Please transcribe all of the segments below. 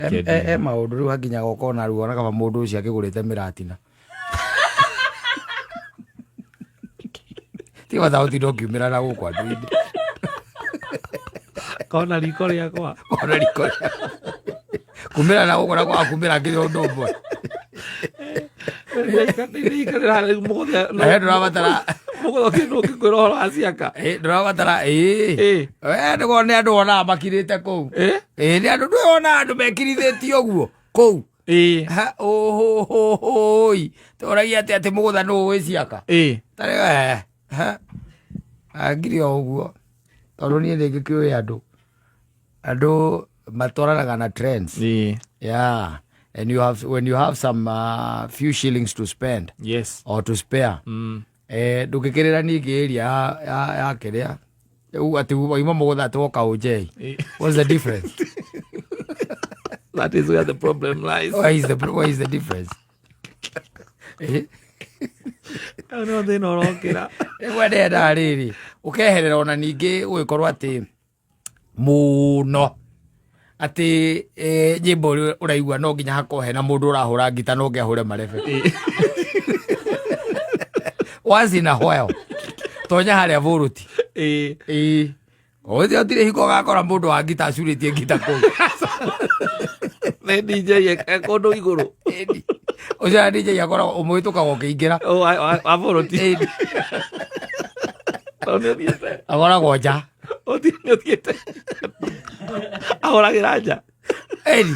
E maũndũ rĩu hakinyaga ũkona ruo ona kaba mũndũ ũcio akĩgũrĩte mĩratina. Ti bata ũtinda ũkiumĩra na gũkũ andũ-inĩ. Kona riko rĩakwa. Kona riko rĩakwa. Kumĩra na gũkũ na kwaga kumĩra nginya ũndũ ũmwe. Na he ndũrabatara Mũgũtha kĩndũ ũngĩkwĩra ũhoro wa ciaka. Ĩ, ndũrabatara ĩĩ. Ĩ. We nĩguo nĩ andũ wonaga makirĩte kũu. Ĩ. Ĩ, nĩ andũ ndũĩ wonaga andũ mekirithĩtie ũguo kũu. Ĩ. Ha, ũhũhũhũi. Tũragia atĩ atĩ mũgũtha nũ ũĩ ciaka. Ĩ. Tarĩ we. Ha. Angiri o ũguo. Tondũ niĩ nĩ ngĩkĩũĩ andũ. Andũ matwaranaga na trends. Ĩ. Yeah. And you have when you have some few shillings to spend or to spare. Ndũngĩkĩrĩra ningĩ area ya kĩrĩa. Rĩu atĩ wauma mũgũtha atĩ woka ũnjei. What's the difference? That is where the problem lies. Where is the difference? Hau nĩho thĩna ũrokĩra. Rĩmwe ndendaga rĩrĩ ũkeherera ona ningĩ gũgĩkorwo atĩ mũno atĩ nyĩmbo ũrĩa ũraigua no nginya hakorwo hena mũndũ ũrahũra ngita no ũngĩ ahũre marebe. Once in a while tonya harĩa bũrũti. Ĩĩ, ũcio ũtirĩ hingo ũgakora mũndũ wa ngita acurĩtie ngita kũu. Nĩ DJ e kũndũ igũrũ. Ĩni. Ũcio na DJ akoragwo ũmũhĩtũkaga ũkĩingĩra. Ũ, wa bũrũti. Ĩni. Tondũ nĩ ũthiĩte. Akoragwo nja. Ũthiĩ nĩ ũthiĩte. Ahũragĩra nja. Ĩni.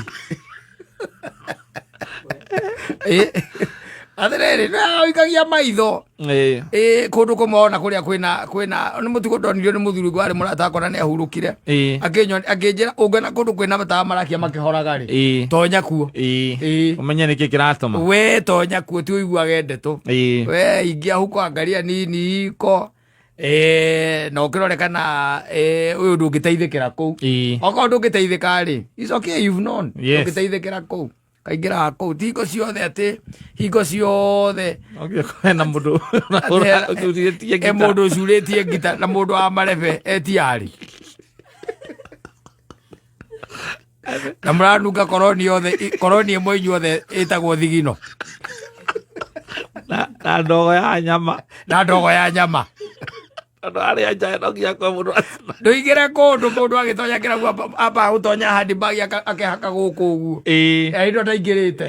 Ĩ, atĩrĩrĩ nĩ ũikagia maitho. Ĩ, kũndũ kũmwe ona kũrĩa kwĩna nĩ mũtugo ndonirio nĩ mũthuri ũngĩ warĩ mũrata wakwa na nĩ ahurũkire. Akĩnjĩra ũngĩona kũndũ kwĩna matawa marakia makĩhoraga rĩ, tonya kuo. Ĩ. Ũmenye nĩkĩ kĩratũma. We tonya kuo ti ũiguage ndeto. We ingia huko angalia nini iko na ũkĩrore kana ũyũ ndũngĩteithĩkĩra kũu. Okorwo ndũngĩteithĩka rĩ, it's okay, you've known. Ndũngĩteithĩkĩra kũu kaingĩraga kũu ti hingo ciothe atĩ hingo ciothe. No nginya kũhe na mũndũ ũcurĩtie e ngita. Mũndũ ũcurĩtie ngita na mũndũ wa marebe etiarĩ na mũranunga koroni yothe, koroni ĩmwe inyuothe ĩtagwo thigino. Na ndogo ya nyama. Na ndogo ya nyama. Tondũ arĩa nja no nginya kwe mũndũ ndũingĩre kũndũ mũndũ agĩtonya kĩrabu amba gũtonya handbag akehaka gũkũ ũguo. Arĩ ndo ataingĩrĩte.